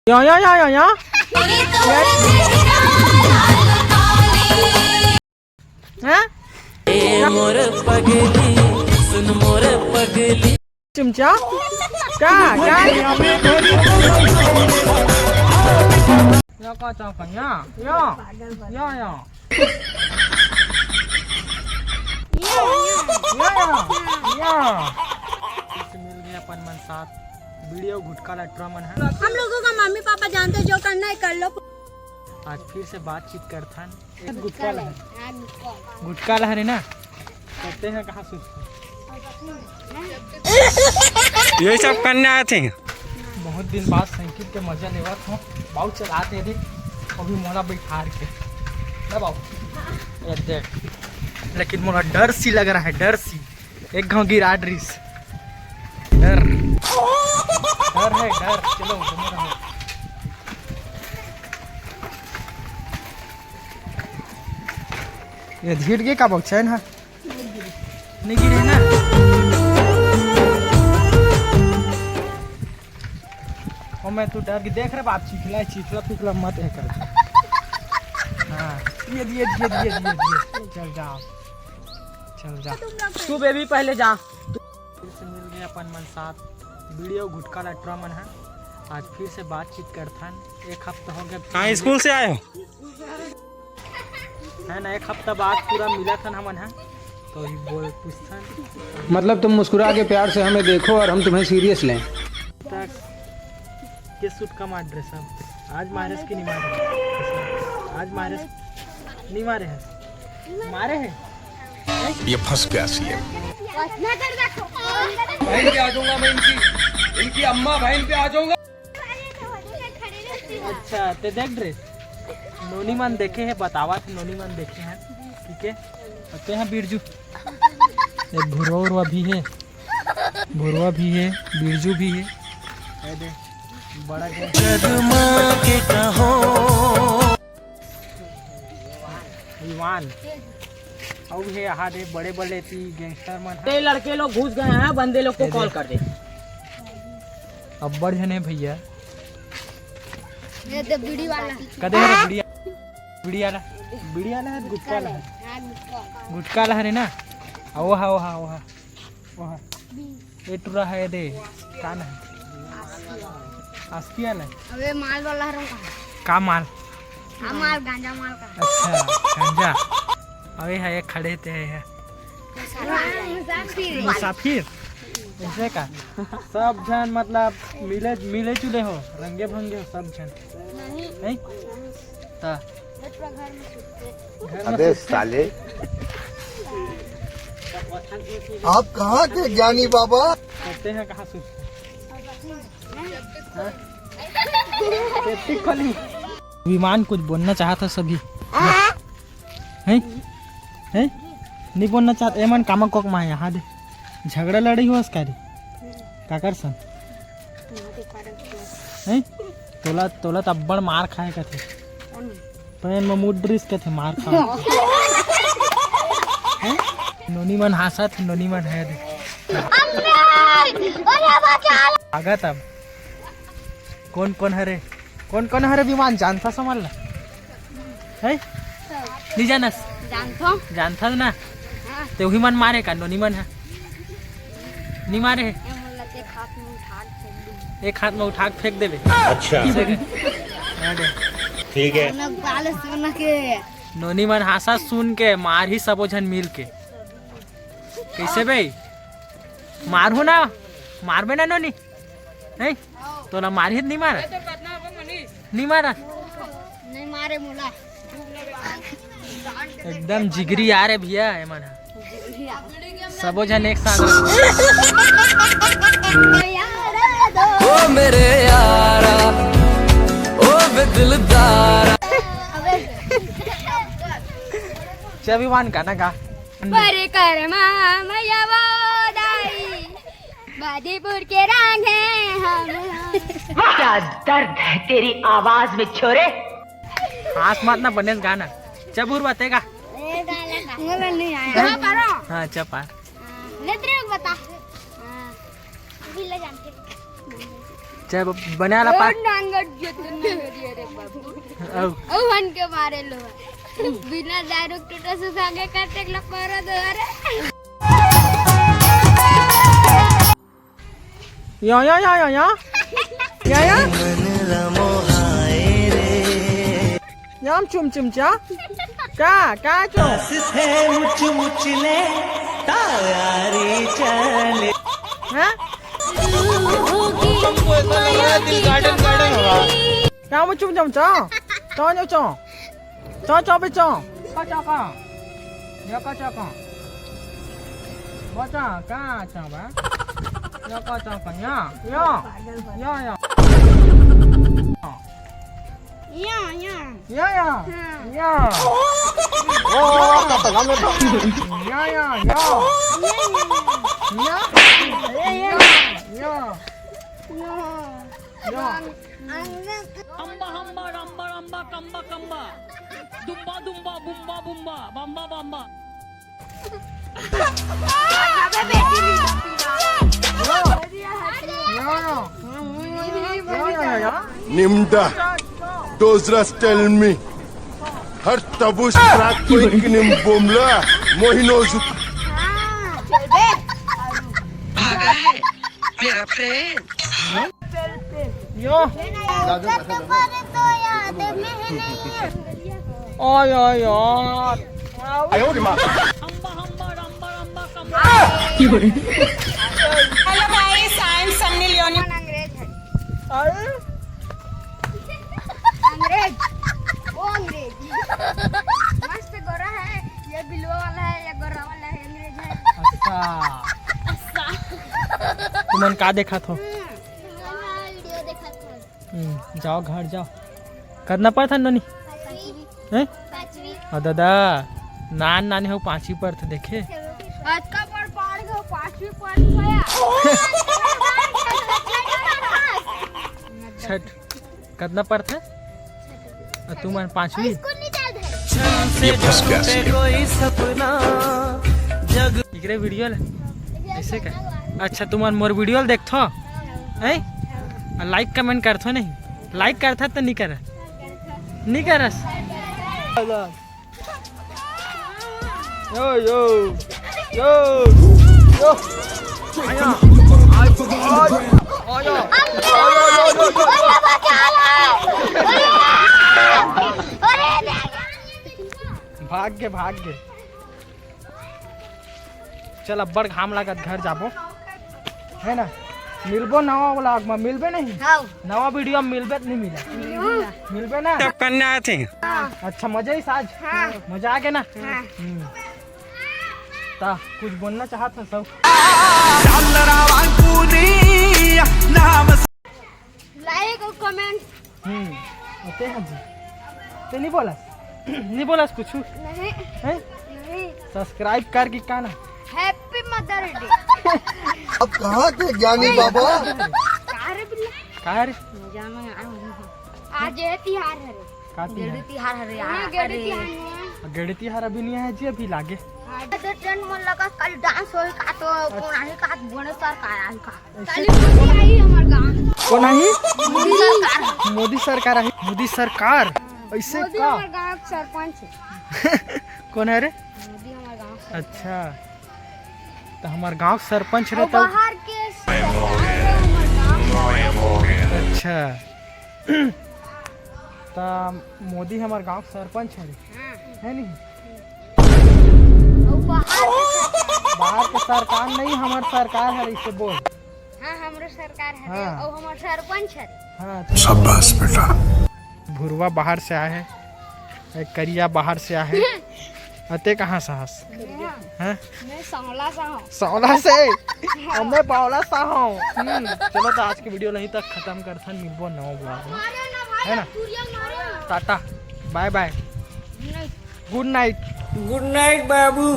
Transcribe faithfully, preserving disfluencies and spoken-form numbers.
या, या, या, या, या। हाँ? ए मोर पगली, सुन मोर पगली। चिमचा? का? का? या का चाहता? या, या, या, या। या, या, या। मिल गए अपन मन साथ बीड़ी अउ गुटखा लटरा मन है। हम लोगों का मम्मी पापा जानते, जो करना है कर लो। आज फिर से बातचीत करथन। गुटखा लहर। हाँ, गुटखा। गुटखा लहर है ना? करते हैं कहाँ सुस्त। यही सब करने आए थे। बहुत दिन बाद साइकिल के मजा लेवत हूँ। बाबू चलाते थे, अभी मोला बैठार के। ना बाबू, ये देख, लेकिन मोला डर सी लग रहा है, डर सी। एक घाव गिरा डरिस। डर, डर है, डर। चलो, बने रहो। ये धीर के का बक्सा है ना? नहीं गिरे ना? ओ मैं तू डर के देख रहे बाप, चिखला, चिखला पिखला मत है कर। हाँ, ये, ये, ये, ये, ये, ये। चल जा, चल जा। तू बेबी पहले जा। फिर से मिल गए अपन मन साथ बीड़ी अउ गुटखा लटरा मन है। आज फिर से बातचीत करथन। एक हफ्ता हो गया। हाँ, स्कूल से आए हो? है ना, एक हफ्ता बाद पूरा मिला था हमन है, तो ही बोल पूछथन। मतलब तुम मुस्कुरा के प्यार से हमें देखो और हम तुम्हें सीरियस लें। तक के सूट का मार ड्रेस अब आज मारेस की नहीं मारे? आज मारेस नहीं मारे है? मारे है? ये फंस गया सीएम। बहन पे आ जाऊंगा मैं इनकी, इनकी अम्मा बहन पे आ जाऊंगा। अच्छा, ते देख ड्रेस। नोनी मन देखे है, बतावा थे, नोनी मन देखे हैं, ठीक है। और ते हैं बिरजू, एक भुरवा उरवा भी है, भुरवा भी है, बिरजू भी है। ये दे, बड़ा गैंग। शर्मा के कहो। विमान। अउ हे, यहाँ दे, बड़े बड़े ती गैंगस्टर मन हैं। ये लड़के लोग घुस गए हैं, बंदे लोग को ये दे। कॉल कर दे। अब्बड़ झन हे भैया। ये दे बीड़ी वाला। कदे हरे बीड़ी? बीड़ी वाला, बीड़ी वाला है, गुटखा वाला है? हाँ, गुटखा। गुटखा वाला हरे ना? आ, ओहा, ओहा, ओहा, ओहा। ये टुरा है दे, का ना है? आस्तिया ना? अबे माल वाला हरे का? का माल? हाँ, माल, गांजा माल का। अच्छा, गांजा। अबे है, ये खड़े ते है। मुसाफिर। मुसाफिर? ऐसे का? सब झन मतलब मिले, मिले जुले हो, रंगे भंगे हो सब झन। नहीं। नहीं? ता। घर में अबे सुते। साले। आप कहाँ के ज्ञानी बाबा? करते हैं कहाँ सुते? हाँ? सेफ्टी खोली। विमान कुछ बोलना चाहता सभी। हैं? हैं? नहीं बोलना चाहता। एमन कामा कोक मा यहाँ दे। झगड़ा लड़ाई हो उसका रे। काकर सन? हैं? तोला, तोला त अब्बड़ मार खाए कथे। पैन में मुड्रिस कथे मार खा। हैं? नोनी मन हांसत, नोनी मन है दे। आगत अब। कौन कौन हरे? कौन कौन हरे विमान जानता समझ ला? है? नहीं जानस? जानथो। जानथस ना? हाँ। ते उही मन मारे का, नोनी मन है? नहीं मारे है? ये मोला एक हाथ में उठा के फेंक दूँ। एक हाथ में उठा के फेंक देबे। अच्छा। ठीक है। अरे। ठीक है। सोना वाले सोना के। नोनी मन हांसा सुन के मार ही सबो झन मिल के। कैसे बे? मारहू ना? मारबे ना नोनी? हैं? तोला मारही त नहीं मारा? नहीं मारा? नहीं मारे मोला। एकदम जिगरी यार है भैया, एमन ह। सबो झन एक साथ। ओ मेरे यारा, ओ बे दिलदारा। चल विमान गाना गा। परिक्रमा मैया वो दाई। बाजीपुर के रंग है हम। क्या दर्द है तेरी आवाज में छोरे। हांस मत ना बनेस गाना। चबुर बातेगा। ए, गाना गा। मोला नहीं आया। हाँ, पारो। हाँ, चपा। हाँ, ले तेरे को बता। हाँ, बिल्ला जानते। चल, बने वाला पार। ओ, नांगट जो तू। अउ हन के मारे लो। बिना दारू टूटा सुखागे काटे ला करो दो रे। या, या, या, या, या। या, या। याम चुम चुम चा। का, का चो? से मुच मुच ले तारी चले। हाँ? हमको ऐसा लग रहा है दिल गार्डन गार्डन हो रहा है। क्या वो चुम चुम चा? चा चा चा। चा चा बे चा। का चा का? या का चा का? बचा का चा बा? या का चा का? या या या या। या, या। या, या। हाँ। या। ओ, ओ, ओ, तो, तो, हम लोग तो या, या, या। या, या। या। या। या। या। अम्बा, अम्बा, रम्बा, रम्बा, कम्बा, कम्बा। दुम्बा, दुम्बा, बुम्बा, बुम्बा, बम्बा, बम्बा। निम्डा, डोजरस टेल मी, हर तबुस प्राक कोई किनिम बोमला, मोहिनो जुक। भागा है मेरा फ्रेंड। यो। ओय, ओय, ओय। Hello guys, I am Sunny Leone. अंग्रेज है। अरे? अंग्रेज। वो अंग्रेज। मस्त गोरा है, ये बिलवा वाला है, ये गोरा वाला है, अंग्रेज है। अच्छा। अच्छा। तुमन का देखत हो? हम्म, वीडियो देखत हो। हम्म, जाओ घर जाओ। कतना पढ़त हन नोनी? पाँचवीं। हैं? पाँचवीं। अ दादा, नान नान हे, पाँचवीं पढ़त देखे। अतका बड़ पढ़ गए, पाँचवीं पढ़ गया। छठ। कतना पढ़त हे? अ तुमन पाँचवीं? स्कूल नहीं जात हे। ये फंस गया सी। एकरे वीडियो ले। ऐसे का? अच्छा, तुमन मोर वीडियो ल देखथो? हैं? अ लाइक कमेंट करथो नहीं? लाइक करथा त नहीं कर? नहीं करस? यो, यो, यो, यो। आया, आया, आया। भाग गे, भाग गे। चल, अब्बड़ घाम लागत, घर जाबो, है ना? मिलबो नवा vlog में, मिलबे नहीं? हाँ। नवा वीडियो में मिलबे त नहीं मिले? मिलबे ना? तब कन्या आथे। हाँ। अच्छा, मजा ही साज? हाँ। मजा आ गया ना? हाँ। हम्म। ता कुछ बोलना चाहत है सब? लाइक और कमेंट। हम्म, आते हैं जी। ते नहीं बोलस? नहीं बोलस कुछ? नहीं। हैं? नहीं। सब्सक्राइब कर कि का ना? Happy Mother Day। अब कहाँ के ज्ञानी बाबा? का रे बिल्ला? का रे? मजा में आ। आज ये तिहार है रे। का तिहार? गेड़ी तिहार है रे यार। हाँ, गेड़ी अरे। तिहार नहीं है। गेड़ी तिहार अभी नहीं है जी, अभी लागे। हाँ, तो ट्रेंड मन लगा, कल डांस होई का, तो कोनाही का, बोने सरकार आई का। ऐसे काली मोदी आई हमर गांव। कोनाही? मोदी सरकार। मोदी सरकार आई। मोदी सरकार? ऐसे मोदी का? हमर गांव के सरपंच है। कौन है रे? मोदी हमर गांव के सरपंच। अच्छा, तो हमार गांव के सरपंच और रहता। बाहर के सरकार है हमर गांव। अच्छा, तो मोदी हमार गांव के सरपंच है रे। हाँ। है नहीं? और बाहर के सरकार। बाहर के सरकार नहीं, हमार सरकार है, इसे बोल। हाँ, हमरो सरकार है हाँ। और हमार सरपंच है। हाँ, तो शाबाश बेटा। भुरवा बाहर से आए है, एक करिया बाहर से आए है। अते कहाँ से हस? मैं, हैं? मैं सांवला सा हूँ। सांवला से? और मैं बावला सा हूँ। हम्म, चलो तो आज के वीडियो यहीं तक खत्म करथन, मिलबो नवा vlog में, मारे ना भाई, है ना? तुरिया मारे। टाटा, बाय बाय, गुड नाइट। गुड नाइट बाबू।